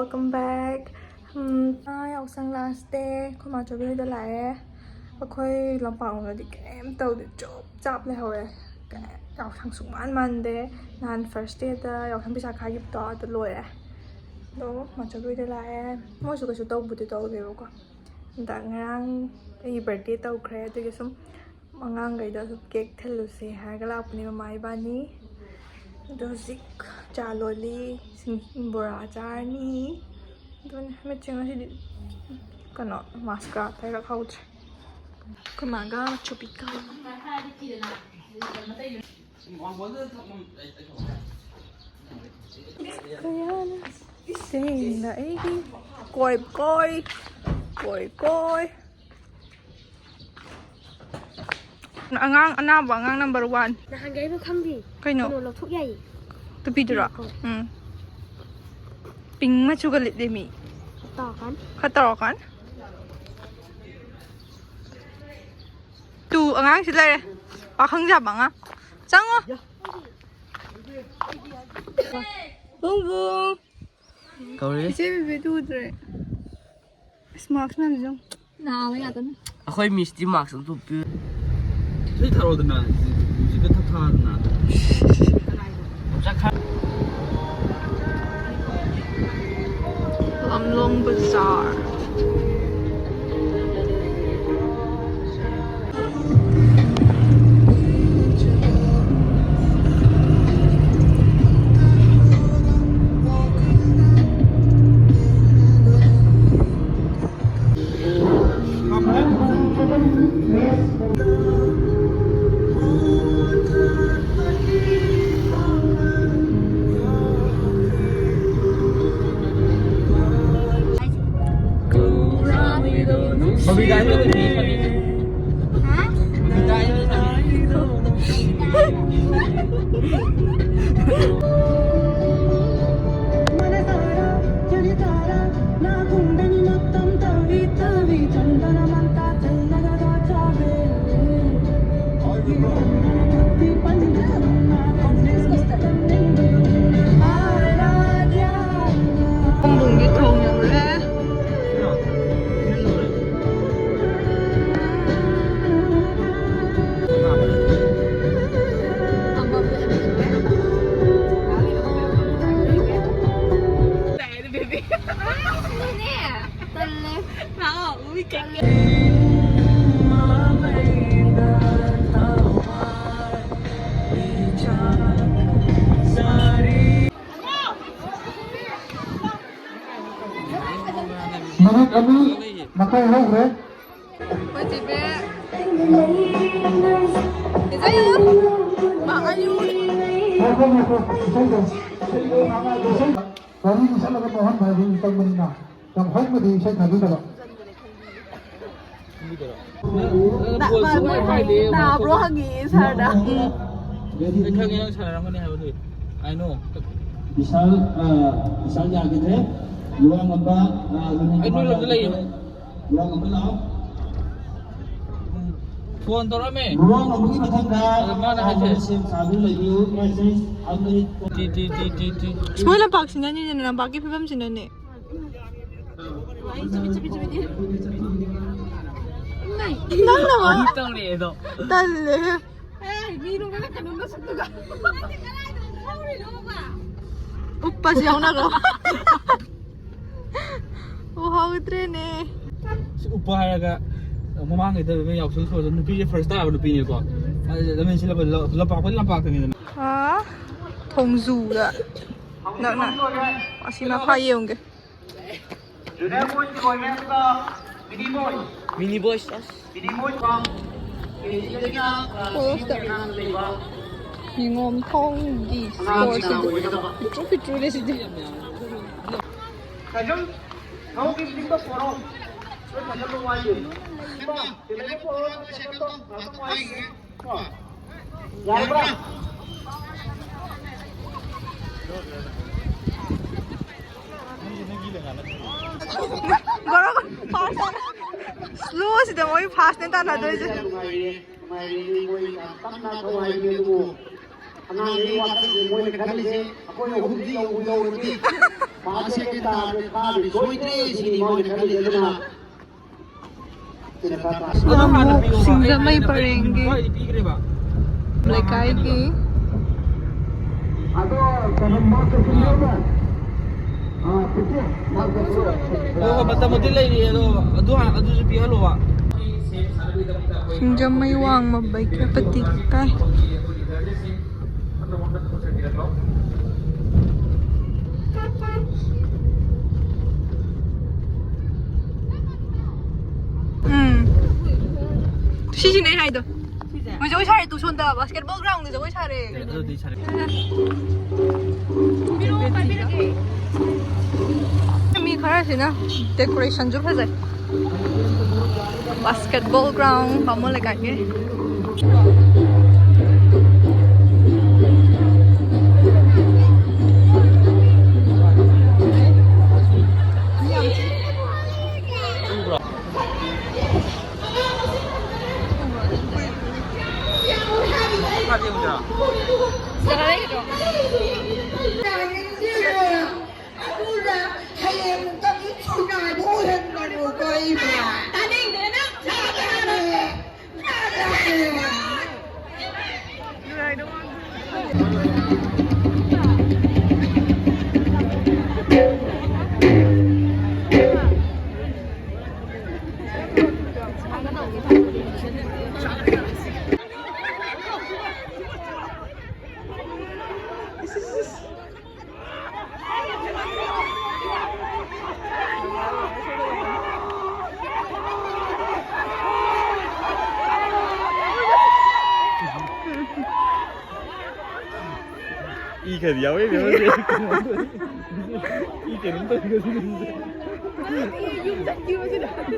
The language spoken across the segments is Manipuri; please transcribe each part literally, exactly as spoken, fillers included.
Welcome back. ꯎꯝ, ꯑꯥ, ꯌꯥꯎꯁꯪ last day ꯑꯩꯈꯣꯏ ꯃꯥꯆꯧꯕꯤ ꯍꯣꯏꯗ ꯂꯥꯛꯑꯦ꯫ ꯑꯩꯈꯣꯏ ꯂꯝꯄꯥꯛꯂꯣꯝꯗꯗꯤ ꯀꯩꯝ ꯇꯧꯗꯦ, ꯆꯨꯞ ꯆꯥꯞ ꯂꯩꯍꯧꯔꯦ꯫ ꯀꯩ-, ꯌꯥꯎꯁꯪ ꯁꯨꯡꯃꯥꯟ ꯃꯥꯟꯗꯦ꯫ ꯅꯍꯥꯟ first dayꯗ ꯌꯥꯎꯁꯪ ꯄꯩꯁꯥ ꯈꯥꯏꯈꯤꯕꯗꯣ ꯑꯗꯨ ꯂꯣꯏꯔꯦ꯫ ꯑꯗꯣ ꯃꯥꯆꯧꯕꯤ ꯍꯣꯏꯗ ꯂꯥꯛꯑꯦ꯫ ꯃꯣꯏꯁꯨ ꯀꯩꯁꯨ ꯇꯧꯕꯗꯤ ꯇꯧꯗꯦꯕꯀꯣ꯫ ꯍꯟꯗꯛ ꯉꯔꯥꯡ ꯑꯩꯒꯤ birthday ꯇꯧꯈ꯭ꯔꯦ, ꯑꯗꯨꯒꯤ ꯁꯨꯝ ꯑꯉꯥꯡꯈꯩꯗ ꯁꯨꯝ cake ꯊꯤꯜꯂꯨꯁꯦ ꯍꯥꯏꯔꯒ ꯂꯥꯛꯄꯅꯦ ꯃꯃꯥ ꯏꯕꯥꯅꯤ꯫ ꯑꯗꯣ ꯍꯧꯖꯤꯛ ꯆꯥ ꯂꯣꯜꯂꯤ, ꯁꯤꯡ-, ꯕꯣꯔꯥ ꯆꯥꯔꯅꯤ꯫ ꯑꯗꯨꯅꯦ ꯃꯤꯠꯁꯦ ꯉꯁꯤꯗꯤ ꯀꯩꯅꯣ mascara ꯇꯩꯔꯛꯍꯧꯗ꯭ꯔꯦ꯫ ꯑꯩꯈꯣꯏ ꯃꯥꯒ ꯃꯥꯆꯧꯕꯤꯒ꯫ ꯀꯌꯥꯅ ꯇꯦꯡꯅ ꯑꯩꯒꯤ ꯀꯣꯏ ꯀꯣꯏ ꯀꯣꯏ ꯀꯣꯏ꯫ ꯑꯉꯥꯡ ꯑꯅꯥꯕ ꯑꯉꯥꯡ number one꯫ ꯅꯍꯥꯟꯒꯤ ꯑꯩꯕꯨ ꯈꯪꯗꯦ꯫ ꯀꯩꯅꯣ? ꯀꯩꯅꯣ ꯂꯧꯊꯣꯛ ꯌꯥꯏꯌꯦ꯫ ꯇꯨꯄꯤꯗꯨꯔꯣ? ꯎꯝ, ꯍꯣꯏ꯫ ꯎꯝ꯫ Pink ꯃꯆꯨꯒ ꯂꯤꯠꯂꯤ ꯃꯤ꯫ ꯇꯧꯔꯛꯀꯥꯟ꯫ ꯈꯔ ꯇꯧꯔꯛꯀꯥꯟ꯫ ꯇꯨ ꯑꯉꯥꯡꯁꯤ ꯂꯩꯔꯦ꯫ ꯄꯥꯈꯪ ꯁꯥꯕ ꯑꯉꯥꯡ꯫ ꯆꯪꯉꯣ꯫ ꯕꯨꯡ ꯕꯨꯡ꯫ ꯀꯧꯔꯦ꯫ ꯏꯆꯦ ꯕꯦꯕꯤꯗꯨ ꯎꯗ꯭ꯔꯦ꯫ ꯑꯁ, mask ꯃꯌꯥꯝꯁꯦ ꯌꯦꯡꯉꯨ꯫ ꯅꯥꯕ ꯌꯥꯗꯅ꯫ ꯑꯩꯈꯣꯏ ꯃꯤꯁꯇꯤ mask ꯑꯝꯇ ꯎꯞꯄꯤꯌꯨ꯫ ꯏꯁꯩ ꯊꯥꯔꯛꯑꯣꯗꯅ, ꯃ꯭ꯌꯨꯖꯤꯛꯀ ꯊꯛ ꯊꯥꯗꯅ꯫ ꯂꯝꯂꯣꯡ ꯕꯖꯥꯔ꯫ ꯈꯣꯡꯕꯨꯡ ꯃꯤꯅꯤꯠ ꯑꯅꯤ ꯃꯈꯥꯏ ꯍꯧꯈ꯭ꯔꯦ꯫ ꯑꯩꯈꯣꯏ ꯆꯦ ꯕꯦ꯫ ꯏꯁꯩ ꯌꯦꯡꯉꯨ꯫ ꯃꯥ ꯑꯌꯨ꯫ ꯉꯥꯏꯈꯣ, ꯉꯥꯏꯈꯣ, ꯏꯁꯩꯗꯣ꯫ ꯏꯁꯩꯗꯣ ꯉꯥꯡꯉꯛꯑꯒꯦ꯫ ꯏꯁꯩ ꯋꯥꯔꯤ ꯂꯤꯁꯜꯂꯒ ꯅꯣꯛꯍꯟꯕ ꯍꯥꯏꯕ ꯑꯃ ꯆꯪꯕꯅꯤꯅ꯫ ꯌꯥꯝ ꯍꯧꯅꯗꯤ ꯏꯁꯩ ꯊꯥꯕꯤꯗꯕ꯫ ꯅꯥ-, ꯃꯥ-, ꯃꯣꯏ ꯍꯥꯏꯗꯦ, ꯅꯥꯕ꯭ꯔꯣ ꯍꯪꯉꯛꯑꯦ ꯁꯥꯔꯗ꯫ ꯑꯩ ꯈꯪꯉꯦ ꯅꯪ ꯁꯥꯟꯅꯔꯝꯒꯅꯤ ꯍꯥꯏꯕꯗꯨ꯫ I know꯫ ꯕꯤꯁꯥꯜ, ꯑ, ꯕꯤꯁꯥꯜ ꯌꯥꯈꯤꯗ꯭ꯔꯦ꯫ ꯂꯨꯋꯥꯡꯉꯝꯕ, ꯑ, ꯑꯩ ꯅꯣꯏ ꯂꯣꯝꯗ ꯂꯩꯌꯦ꯫ ꯂꯨꯋꯥꯡꯉꯝꯕ ꯂꯥꯛꯑꯣ꯫ ꯐꯣꯟ ꯇꯧꯔꯛꯑꯝꯃꯦ꯫ ꯂꯨꯋꯥꯡꯉꯝꯕꯒꯤ ꯃꯊꯪꯗ ꯑꯗ ꯃꯥꯅ ꯍꯥꯏꯁꯦ꯫ ꯁꯦꯝ ꯁꯥꯗꯨꯅ ꯂꯩꯕꯤꯌꯨ꯫ ꯃꯦꯁꯦꯖ ꯑꯃꯅꯤ꯫ T, T, T, T, T. ꯃꯣꯏ ꯂꯝꯄꯥꯛꯁꯤꯅꯅꯤꯅꯦ, ꯂꯝꯄꯥꯛꯀꯤ ꯐꯤꯕꯝꯁꯤꯅꯅꯦ꯫ ꯅꯪꯅ ꯋꯥ-, ꯑꯃꯨꯛ ꯇꯧꯔꯛꯑꯦꯗꯣ꯫ ꯇꯜꯂꯦꯍꯦ꯫ ꯑꯦ, ꯃꯤꯔꯣ ꯀꯩꯅꯣ ꯅꯁꯛꯇꯨꯒ꯫ ꯎꯞꯄꯁꯤ ꯌꯥꯎꯅꯔꯣ꯫ ꯎꯍꯧꯗ꯭ꯔꯦꯅꯦ꯫ ꯁꯤ ꯎꯞꯄ ꯍꯥꯏꯔꯒ ꯃꯃꯥꯡꯒꯤꯗ ꯌꯥꯎꯁꯪ ꯁ꯭ꯄꯣꯔꯠꯁ ꯅꯨꯄꯤꯁꯦ ꯐꯥꯔꯁ ꯇꯥꯕ ꯅꯨꯄꯤꯅꯦꯀꯣ꯫ ꯑꯗꯨꯗ ꯂꯝꯖꯦꯟ ꯁꯤꯜꯂꯛꯄ ꯂꯝꯄꯥꯛ, ꯂꯝꯄꯥꯛꯇꯅꯤꯗꯅ꯫ ꯑꯥ, ꯊꯣꯡꯖꯨꯗ ꯅꯛꯅ ꯑꯁꯤ ꯃꯐꯥ ꯌꯦꯡꯉꯨꯒꯦ꯫ ꯖꯨꯅꯤꯌꯔ ꯕꯣꯏꯁꯀꯤ ꯑꯣꯏꯔꯦ, ꯑꯗꯨꯒ ꯃꯤꯅꯤ ꯕꯣꯏ꯫ ꯃꯤꯅꯤ ꯕꯣꯏꯁ, ꯑꯁ꯫ ꯃꯤꯅꯤ ꯕꯣꯏꯁ ꯐꯥꯝ, ꯀꯦꯖꯤꯗꯒꯤꯅ ꯀ꯭ꯂꯥꯁ ꯊ꯭ꯔꯤꯒꯤ ꯑꯉꯥꯡ ꯂꯩꯕ꯫ ꯅꯤꯉꯣꯝꯊꯣꯡꯒꯤ ꯑꯉꯥꯡꯁꯤꯡꯅ ꯁ꯭ꯄꯣꯔꯠꯁꯤꯗꯤ ꯑꯣꯏꯒꯗꯕ꯫ ꯄꯤꯛꯇ꯭ꯔꯨ ꯄꯤꯛꯇ꯭ꯔꯨꯅꯦ ꯁꯤꯗꯤ꯫ ꯁꯥꯏꯀꯜ ꯊꯧꯕꯒꯤ ꯃꯤꯡꯗ ꯄꯣꯔꯣ꯫ ꯂꯣꯏ ꯁꯥꯏꯀꯜꯗꯣ ꯋꯥꯏꯒꯦ꯫ ꯁꯤꯃ, ꯁꯤꯗꯒꯤ ꯄꯣꯔꯣ, ꯁꯥꯏꯀꯜꯗꯣ ꯉꯥꯛꯇꯪ ꯋꯥꯏꯒꯦ꯫ ꯌꯥꯔꯕ꯭ꯔꯥ? ꯒꯣꯔꯣ, ꯐꯥꯔꯁ ꯇꯥꯅ-, ꯁ꯭ꯂꯣꯁꯤꯗ ꯃꯣꯏ ꯐꯥꯔꯁꯅꯦ ꯇꯥꯟꯅꯗꯣꯏꯁꯦ꯫ ꯅꯨꯡꯉꯥꯏꯔꯦ, ꯅꯨꯡꯉꯥꯏꯔꯦ, ꯃꯣꯏ ꯌꯥꯝ ꯇꯞꯅ ꯊꯧ ꯍꯥꯏꯕꯅꯦ, ꯑꯗꯨꯕꯨ ꯑꯉꯥꯡꯒꯤ ꯋꯥꯈꯜꯁꯦ ꯃꯣꯏꯅ ꯈꯜꯂꯤꯁꯦ, ꯑꯩꯈꯣꯏ ꯑꯍꯨꯝꯁꯤ ꯌꯧꯕꯨ ꯌꯧꯔꯗꯤ, ꯐꯥꯔꯁ ꯁꯦꯀꯦꯟ ꯇꯥꯔꯗꯤ ꯐꯥꯗꯣꯏ ꯁꯣꯏꯗ꯭ꯔꯦ ꯁꯤꯅꯤ ꯃꯣꯏꯅ ꯈꯜꯂꯤꯁꯦ꯫ ꯑꯗꯨꯅ ꯁꯤꯅ ꯈꯔ ꯇꯥꯁꯤ꯫ ꯑꯗꯣ ꯍꯥꯟꯅ ꯄꯤꯌꯣꯕ꯫ ꯁꯤꯡꯖꯃꯩ ꯑꯩꯅ ꯄꯔꯦꯡꯒꯤ ꯃꯣꯏꯗꯤ ꯄꯤꯈ꯭ꯔꯦꯕ꯫ ꯂꯩꯀꯥꯏꯒꯤ ꯑꯗꯣ ꯀꯩꯅꯣ ꯃꯥ ꯀꯩꯁꯨ ꯂꯩꯔꯝꯃꯣꯏ꯫ ꯍꯣꯏ, ꯍꯣꯏ, ꯃꯇꯝꯕꯨꯗꯤ ꯂꯩꯔꯤ, ꯑꯗꯣ ꯑꯗꯨ ꯍꯥꯟꯅ, ꯑꯗꯨꯁꯨ ꯄꯤꯍꯜꯂꯣꯕ꯫ ꯁꯤꯡꯖꯃꯩ ꯋꯥꯡꯃ ꯕꯥꯏꯀꯔ ꯄꯇꯤ ꯀꯥꯏ꯫ ꯎꯝ꯫ ꯁꯤꯁꯤꯅꯦ ꯑꯩ ꯍꯥꯏꯗꯣ꯫ ꯁꯤꯁꯦ? ꯃꯣꯏ ꯖꯒꯣꯏ ꯁꯥꯔꯦ, ꯇꯨ ꯁꯣꯟꯗ basketball ground ꯗ ꯖꯒꯣꯏ ꯁꯥꯔꯦ꯫ ꯑꯗꯨꯗꯤ ꯁꯥꯔꯦ꯫ ꯃꯤ ꯈꯔꯁꯤꯅ decoration ꯁꯨ ꯐꯖꯩ꯫ Basketball ground ꯕꯥꯃꯣꯟ ꯂꯩꯀꯥꯏꯒꯤ꯫ ꯑꯗꯨꯅ ꯍꯌꯦꯡ ꯑꯃꯨꯛꯇꯪꯗꯤ ꯊꯨꯡꯅꯥꯏꯕ ꯑꯣꯏꯍꯟꯒꯅꯨꯀꯣ, ꯏꯃꯥ꯫ ꯇꯥꯅꯤꯡꯗꯦ ꯅꯪ꯫ ꯇꯥꯅꯤꯡꯗꯦ꯫ ꯇꯥꯅꯤꯡꯗꯦ꯫ ꯏ ꯈꯔꯗꯤ ꯌꯥꯎꯋꯦ, ꯃꯦꯝ꯫ ꯏ ꯀꯩꯅꯣꯝ ꯇꯧꯔꯤꯀꯣ ꯁꯤꯅ꯫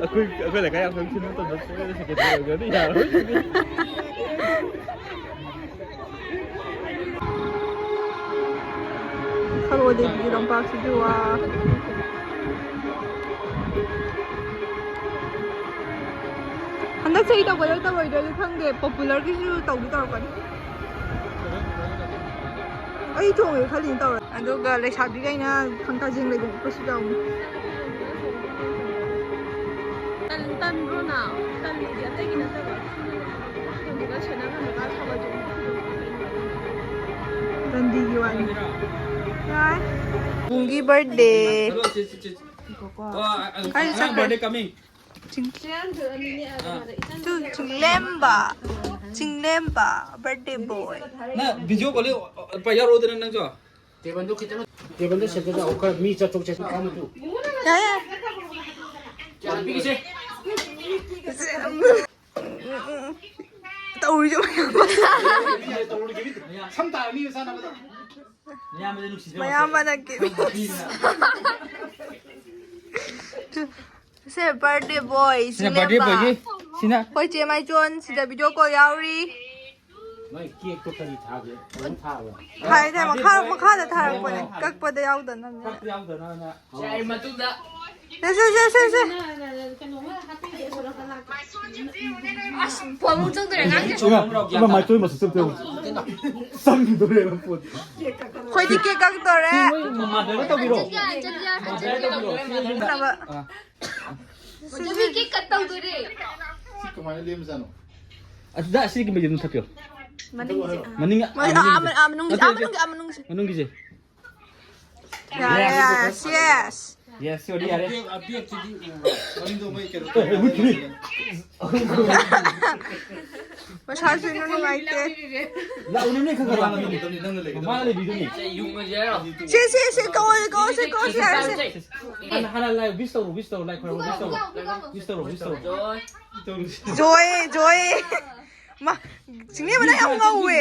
ꯑꯩꯈꯣꯏ, ꯑꯩꯈꯣꯏ ꯂꯩꯀꯥꯏ ꯌꯥꯎꯁꯪ ꯁꯤꯟꯕ ꯃꯇꯝꯗ ꯁꯣꯏꯗꯅ ꯁꯦꯀ꯭ꯔꯦꯇꯔꯤ ꯑꯣꯏꯒ꯭ꯔꯗꯤ ꯌꯥꯔꯣꯏ ꯁꯤꯗꯤ꯫ ꯈꯔꯣ ꯗꯦꯕꯤꯒꯤ ꯂꯝꯄꯥꯛꯁꯤꯁꯨ ꯋꯥ꯫ ꯍꯟꯗꯛ ꯆꯍꯤ ꯇꯧꯒꯗ꯭ꯔꯥ ꯇꯧꯔꯣꯏꯗ꯭ꯔꯗꯤ ꯈꯪꯗꯦ, popular ꯒꯤꯁꯨ ꯇꯧꯗꯤ ꯇꯧꯔꯛꯀꯅꯤ꯫ ꯑꯩ ꯆꯣꯡꯉꯦ ꯈꯜꯂꯤꯅ ꯇꯧꯔꯦ꯫ ꯑꯗꯨꯒ ꯂꯩꯁꯥꯕꯤꯈꯩꯅ ꯈꯪ ꯀꯥꯖꯤꯡ ꯂꯩꯒꯨꯝ ꯎꯞꯄꯁꯨ ꯌꯥꯎꯅꯤ꯫ ꯇꯟ-, ꯇꯟꯗ꯭ꯔꯣ ꯅꯪ? ꯇꯜꯂꯤꯗꯤ ꯑꯇꯩꯒꯤ ꯅꯠꯇꯕ꯫ ꯑꯗꯨꯗꯨꯒ ꯁꯦꯟꯅ ꯉꯝꯗ꯭ꯔꯀꯥꯟ ꯊꯥꯕꯜ ꯆꯣꯡꯕ ꯈꯨꯗꯣꯡ ꯔꯟꯗꯤꯒꯤ ꯋꯥꯅꯤ꯫ ꯌꯥꯏ꯫ ꯕꯨꯡꯒꯤ birthday꯫ Hello, sis, sis, sis. Oh, I, I, ꯀꯥꯏꯗ I have ꯆꯠꯈ꯭ꯔꯦ? Birthday coming. ꯆꯤꯡ-, ꯑꯥ꯫ ꯇꯨ, ꯆꯤꯡꯂꯦꯝꯕ꯫ ꯆꯤꯡꯂꯦꯝꯕ, birthday boy꯫ ꯅꯪ video call ꯄꯥꯏ ꯌꯥꯎꯔꯛꯑꯣꯗꯅ ꯅꯪꯁꯨ꯫ Table ꯗꯣ ꯈꯤꯇꯪ, table ꯗꯣ ꯁꯦꯝꯖꯤꯜꯂꯛꯑꯣ꯫ ꯈꯔ ꯃꯤ ꯆꯠꯊꯣꯛ ꯆꯠꯁꯤꯟ ꯈꯔ ꯑꯃꯁꯨ꯫ ꯌꯥꯏ, ꯌꯥꯏ꯫ ꯀꯌꯥ ꯄꯤꯒꯦꯁꯦ? ꯇꯧꯔꯤꯁꯦ ꯃꯌꯥꯝ꯫ ꯁꯝ ꯇꯥꯔꯅꯤ ꯆꯥꯅꯕꯗ꯫ ꯃꯌꯥꯝꯕꯅ ꯀꯤꯕꯤ꯫ ꯁꯦ birthday boy, ꯁꯤꯅ ꯆꯤꯡꯂꯦꯝꯕ꯫ Birthday boy ꯒꯤ, ꯁꯤꯅ ꯑꯩꯈꯣꯏ ꯆꯦ ꯃꯥꯏꯆꯣꯟ ꯁꯤꯗ video call ꯌꯥꯎꯔꯤ꯫ ꯅꯣꯏ cake ꯇꯣ ꯀꯔꯤ ꯊꯥꯒꯦ? ꯑꯗꯨꯝ ꯊꯥꯕ꯭ꯔꯣ? ꯊꯥꯏ, ꯊꯥꯏ, ꯃꯈꯥ, ꯃꯈꯥꯗ ꯊꯥꯔꯛꯄꯅꯦ꯫ ꯀꯛꯄꯗ ꯌꯥꯎꯗꯅꯕꯅꯦ꯫ ꯀꯛꯄ ꯌꯥꯎꯗꯅꯕꯅ꯫ ꯌꯥꯔꯦ, ꯃꯇꯨꯡꯗ꯫ ꯁꯦ, ꯁꯦ, ꯁꯦ, ꯁꯦ, ꯁꯦ꯫ ꯑꯁ, ꯐꯣꯟ ꯑꯃꯨꯛ ꯆꯪꯗꯣꯔꯦ, ꯑꯉꯥꯡꯁꯦ꯫ ꯏꯃꯥ, ꯏꯃꯥ, ꯃꯥꯏꯆꯣꯏ ꯃꯁꯛ ꯆꯪꯗꯣꯔꯦ꯫ ꯆꯪꯈꯤꯗꯣꯔꯦꯕ ꯐꯣꯟ꯫ ꯑꯩꯈꯣꯏꯗꯤ cake ꯀꯛꯇꯣꯔꯦ꯫ ꯁꯤ ꯃꯣꯏ ꯃꯃꯥꯟꯅꯕ ꯇꯧꯕꯤꯔꯣ? ꯆꯠ ꯌꯥꯔꯦ, ꯆꯠ ꯌꯥꯔꯦ꯫ ꯃꯃꯥꯟꯅꯕ ꯇꯧꯕꯤꯔꯣ? ꯐꯅꯕ꯫ ꯑꯥ꯫ ꯃꯤ cake cut ꯇꯧꯗꯣꯔꯦ꯫ ꯁꯤ ꯀꯃꯥꯏꯅ ꯂꯦꯝꯖꯥꯠꯅꯣ? ꯑꯗꯨꯗ ꯑꯁꯤꯒꯤ ꯃꯩꯁꯦ ꯑꯗꯨꯝ ꯊꯛꯄꯤꯌꯣ꯫ ꯃꯅꯤꯡꯒꯤꯁꯦ, ꯑꯥ꯫ ꯃꯅꯤꯡ, ꯃꯣꯏ, ꯑꯥ, ꯃꯅꯤꯡꯒꯤꯁꯦ꯫ ꯑꯥ, ꯃꯅꯨꯡꯒꯤ, ꯅꯠꯇꯦ, ꯑꯥ, ꯅꯠꯇꯦ꯫ ꯃꯅꯨꯡꯒꯤ, ꯑꯥ, ꯃꯅꯨꯡꯒꯤꯁꯦ꯫ ꯃꯅꯨꯡꯒꯤꯁꯦ꯫ ꯌꯥꯔꯦ, ꯌꯥꯔꯦ, ꯁꯤ, yes꯫ Yes, ꯁꯤ ꯑꯣꯏꯔꯗꯤ ꯌꯥꯔꯦ꯫ ꯕꯦꯛ, ꯕꯦꯛꯇꯨꯗꯤ, ꯃꯅꯤꯡꯗꯣ ꯃꯣꯏ ꯀꯩꯅꯣ ꯑꯦ, ꯑꯦ, ꯃꯨꯠꯈꯤꯅꯤ꯫ ꯃꯁꯥꯁꯨ ꯏꯅꯨꯡ ꯅꯨꯡꯉꯥꯏꯇꯦ꯫ ꯂꯥꯛꯎꯅꯦ, ꯅꯪ ꯈꯔ ꯈꯔ ꯂꯥꯛꯎꯅꯦ꯫ ꯃꯃꯥꯅ ꯂꯩꯕꯤꯗꯣꯏꯅꯦ꯫ ꯁꯦ, ꯁꯦ, ꯁꯦ, ꯀꯧꯁꯦ, ꯀꯧꯁꯦ, ꯀꯧꯁꯦ, ꯌꯥꯔꯦꯁꯦ꯫ ꯍꯥꯟꯅ, ꯍꯥꯟꯅ ꯂꯥꯏ wish ꯇꯧꯔꯣ, wish ꯇꯧꯔꯣ, ꯂꯥꯏ ꯈꯣꯏꯔꯝꯃꯣ, wish ꯇꯧꯔꯣ꯫ Wish ꯇꯧꯔꯣ, wish ꯇꯧꯔꯣ꯫ ꯖꯣꯏ, ꯖꯣꯏ꯫ ꯃꯥ, ꯆꯤꯡꯂꯦꯝꯕ ꯅꯪ ꯌꯥꯝ ꯉꯧꯋꯦ꯫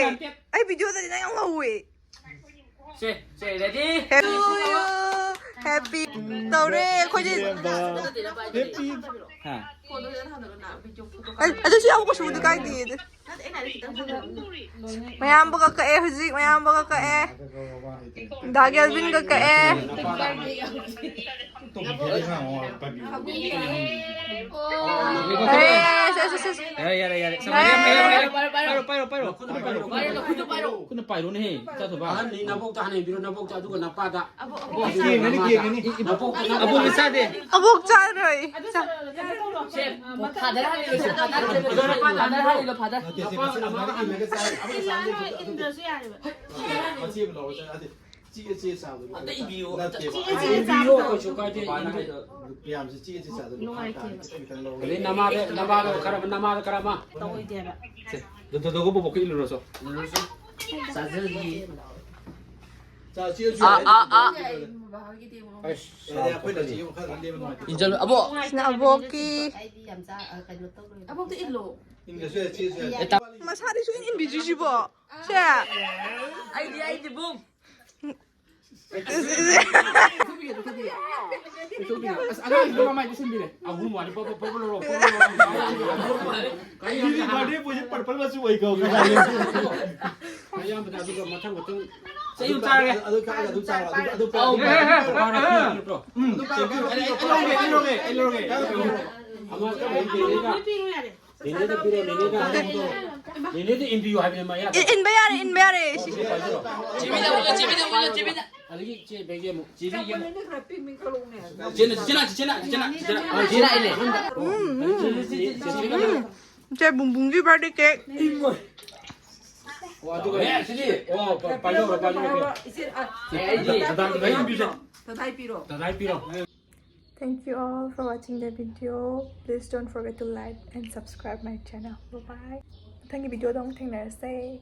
ꯑꯩ video ꯗꯗꯤ ꯅꯪ ꯌꯥꯝ ꯉꯧꯋꯦ꯫ ꯁꯦ, ꯁꯦ, ready? Happy to you, happy ꯇꯧꯔꯦ ꯑꯩꯈꯣꯏꯗꯤ꯫ ꯍꯥ꯫ ꯑꯩ, ꯑꯗꯨꯁꯨ ꯌꯥꯎꯕ ꯀꯩꯁꯨꯕꯨꯗꯤ ꯀꯥꯏꯗꯦ꯫ ꯃꯌꯥꯝꯕꯒ ꯀꯛꯑꯦ ꯍꯧꯖꯤꯛ, ꯃꯌꯥꯝꯕꯒ ꯀꯛꯑꯦ꯫ ꯗꯥ ꯒꯦꯜꯕꯤꯟꯒ ꯀꯛꯑꯦ꯫ ꯑꯦ, ꯁꯦ, ꯁꯦ, ꯁꯦ, ꯁꯦ꯫ ꯌꯥꯔꯦ, ꯌꯥꯔꯦ, ꯌꯥꯔꯦ꯫ ꯌꯥꯔꯦ, ꯌꯥꯔꯦ, ꯌꯥꯔꯦ꯫ ꯄꯥꯏꯔꯣ, ꯄꯥꯏꯔꯣ, ꯄꯥꯏꯔꯣ꯫ ꯈꯨꯠꯅ ꯄꯥꯏꯔꯣ꯫ ꯄꯥꯏꯔꯣ, ꯈꯨꯠꯅ ꯄꯥꯏꯔꯣ꯫ ꯈꯨꯠꯅ ꯄꯥꯏꯔꯣꯅꯦꯍꯦ, ꯏꯆꯥꯊꯣꯏꯕ꯫ ꯑꯍꯟꯅꯤ, ꯅꯕꯣꯛꯇ ꯍꯥꯟꯅ ꯌꯦꯡꯕꯤꯔꯣ, ꯅꯕꯣꯛꯇ, ꯑꯗꯨꯒ ꯅꯄꯥꯗ꯫ ꯀꯦꯡꯒꯅꯤ, ꯀꯦꯡꯒꯅꯤ꯫ ꯅꯕꯣꯛꯇ, ꯑꯕꯣꯛ ꯆꯥꯗꯦ꯫ ꯑꯕꯣꯛ ꯆꯥꯔꯣꯏ꯫ ꯁꯦ, ꯐꯥꯗꯔ ꯍꯥꯏꯔꯤꯂꯣ, ꯁꯦ, ꯐꯥꯗꯔ ꯍꯥꯏꯔꯤꯂꯣ, ꯐꯥꯗꯔ ꯍꯥꯏꯔꯤꯂꯣ, ꯐꯥꯗꯔ꯫ ꯅꯠꯇꯦ, ꯁꯦ, ꯃꯁꯤ ꯅꯄꯥꯒ ꯅꯄꯥꯒ ꯏꯜꯂꯒ ꯆꯥꯏ꯫ ꯑꯕꯣꯛ ꯆꯥꯗꯦ꯫ ꯃꯆꯦ ꯑꯃ ꯂꯧꯔ ꯆꯠꯂꯦ꯫ ꯑꯗꯨ ꯆꯦ ꯆꯦ ꯆꯥꯕꯗꯣ ꯑꯝꯇ ꯏꯕꯤꯌꯨ, ꯑꯝꯇ ꯅꯠꯇꯦꯕ꯫ ꯆꯦ ꯆꯦ ꯏꯕꯤꯌꯨ, ꯆꯥꯕꯗꯣ ꯀꯩꯁꯨ ꯀꯥꯏꯗꯦ꯫ ꯕꯕꯥꯅ ꯍꯥꯏꯗꯣ ꯃꯌꯥꯝꯁꯦ ꯆꯦ ꯆꯦ ꯆꯥꯕꯗꯣ ꯂꯨꯈꯥꯛ ꯇꯥꯔꯦ, ꯅꯨꯡꯉꯥꯏꯇꯦꯕ꯫ ꯈꯤꯇꯪ ꯈꯤꯇꯪ ꯂꯧꯔ꯫ ꯑꯗꯩ ꯅꯃꯥꯗ, ꯅꯃꯥꯗ ꯈꯔ ꯑꯃ, ꯅꯃꯥꯗ ꯈꯔ ꯑꯃ꯫ ꯇꯧꯑꯣꯏꯗꯦꯕ꯫ ꯁꯦ, ꯗꯣ, ꯗꯣ, ꯗꯣꯒ ꯕꯣꯕꯣꯛꯀ ꯏꯜꯂꯨꯔꯣ ꯆꯣ꯫ ꯏꯜꯂꯨꯔꯣ ꯆꯣ꯫ ꯆꯥꯖꯔꯒꯦ꯫ ꯆꯥ, ꯆꯦ ꯆꯦ ꯑꯥ, ꯑꯥ, ꯑꯥ꯫ ꯑꯩꯁ, ꯑꯦ, ꯑꯩꯈꯣꯏꯅ ꯆꯦ ꯑꯃꯈꯛ ꯂꯦꯝꯕ ꯅꯨꯡꯉꯥꯏꯇꯦ꯫ ꯏꯟꯖꯜꯂꯨ, ꯑꯕꯣꯛ꯫ ꯁꯤꯅ ꯑꯕꯣꯛꯀꯤ꯫ ꯑꯩꯗꯤ ꯌꯥꯝ ꯆꯥ-, ꯑ, ꯀꯩꯅꯣ ꯇꯧꯔꯣꯏꯕ꯫ ꯑꯕꯣꯛꯇ ꯏꯜꯂꯣ꯫ ꯏꯟꯗ꯭ꯔꯁꯨ ꯌꯥꯏ, ꯆꯦꯁꯨ ꯌꯥꯏ꯫ ꯃꯁꯥꯗꯤ ꯁꯨꯡꯏꯟ ꯏꯟꯕꯤꯗ꯭ꯔꯤꯁꯤꯕꯣ? ꯁꯦ꯫ ꯑꯩꯗꯤ, ꯑꯩꯗꯤ ꯕꯨꯡ꯫ ꯂꯧꯊꯣꯛꯄꯤꯔꯦ, ꯂꯧꯊꯣꯛꯄꯤꯔꯦ꯫ ꯂꯧꯊꯣꯛꯄꯤꯔꯦ꯫ ꯑꯁ, ꯑꯉꯥꯡꯁꯤꯗ ꯃꯃꯥꯏ ꯄꯤꯁꯟꯕꯤꯔꯦ꯫ ꯑꯍꯨꯝ ꯋꯥꯠꯂꯤ꯫ ꯄꯣꯞ, ꯄꯣꯞ, ꯄꯣꯞ ꯂꯧꯔꯣ, ꯄꯣꯞ ꯂꯧꯔꯣ꯫ ꯃꯤꯗꯤ birthday boyꯁꯦ purple ꯃꯆꯨ ꯑꯣꯏꯀꯣ꯫ ꯑꯌꯥꯝꯕꯗ ꯑꯗꯨꯒ ꯃꯊꯪ, ꯃꯊꯪ꯫ ꯆꯩ ꯑꯗꯨꯝ ꯆꯥꯔꯒꯦ꯫ ꯑꯗꯨ ꯀꯛꯑꯒ ꯑꯗꯨꯝ ꯆꯥꯔꯣ꯫ ꯑꯗꯨ, ꯑꯗꯨ ꯑꯧ, ꯄꯥꯏꯔꯣ꯫ ꯄꯥꯏꯔꯣ, ꯄꯥꯏꯔꯣ, ꯄꯥꯏꯔꯣ꯫ ꯎꯝ꯫ ꯑꯗꯨ ꯄꯥꯏꯔꯣ, ꯄꯥꯏꯔꯣ, ꯑꯩ, ꯑꯩ ꯂꯧꯔꯒꯦ, ꯑꯩ ꯂꯧꯔꯒꯦ, ꯑꯩ ꯂꯧꯔꯒꯦ꯫ ꯑꯃ ꯅꯦꯅꯦꯗ ꯄꯤꯔꯣ, ꯅꯦꯅꯦꯗ꯫ ꯅꯦꯅꯦꯗ ꯏꯟꯕꯤꯌꯨ ꯍꯥꯏꯕꯅꯦ, ꯃꯌꯥ꯫ ꯏ-, ꯏꯟꯕ ꯌꯥꯔꯦ, ꯏꯟꯕ ꯌꯥꯔꯦ, ꯁꯤ꯫ ꯆꯦꯕꯤꯗ ꯎꯠꯂꯣ, ꯆꯦꯕꯤꯗ ꯎꯠꯂꯣ, ꯆꯦꯕꯤꯗ꯫ ꯑꯗꯒꯤ ꯆꯦ ꯕꯦꯒꯤ ꯑꯃꯨꯛ, ꯆꯦꯕꯤꯒꯤ ꯑꯃꯨꯛ꯫ ꯆꯦꯅ, ꯆꯦꯅ, ꯆꯦꯅ, ꯆꯦꯅ, ꯆꯦꯅ, ꯆꯦꯅ꯫ ꯎꯝ, ꯎꯝ꯫ ꯆꯦ, ꯆꯦ, ꯆꯦ, ꯆꯦ, ꯆꯦ, ꯆꯦ꯫ ꯎꯝ꯫ ꯆꯦ ꯕꯨꯡꯕꯨꯡꯒꯤ birthday cake꯫ ꯏꯃꯣꯏ꯫ ꯑꯣ, ꯑꯗꯨꯒ ꯑꯦ, ꯁꯤꯗꯤ꯫ ꯑꯣ, ꯄ-, ꯄꯥꯏꯖꯧꯔꯣ, ꯄꯥꯏꯖꯧꯔꯣ꯫ ꯏꯆꯦ, ꯑ, ꯑꯦ, ꯑꯩꯗꯤ ꯗꯗꯥ, ꯗꯗꯥ ꯄꯤꯔꯣ꯫ ꯗꯗꯥ ꯄꯤꯔꯣ꯫ ꯗꯗꯥ ꯄꯤꯔꯣ꯫ Thank you all for watching the video. Please don't forget to like and subscribe my channel. Bye bye. ꯃꯊꯪꯒꯤ videoꯗ ꯑꯃꯨꯛ ꯊꯦꯡꯅꯔꯁꯦ꯫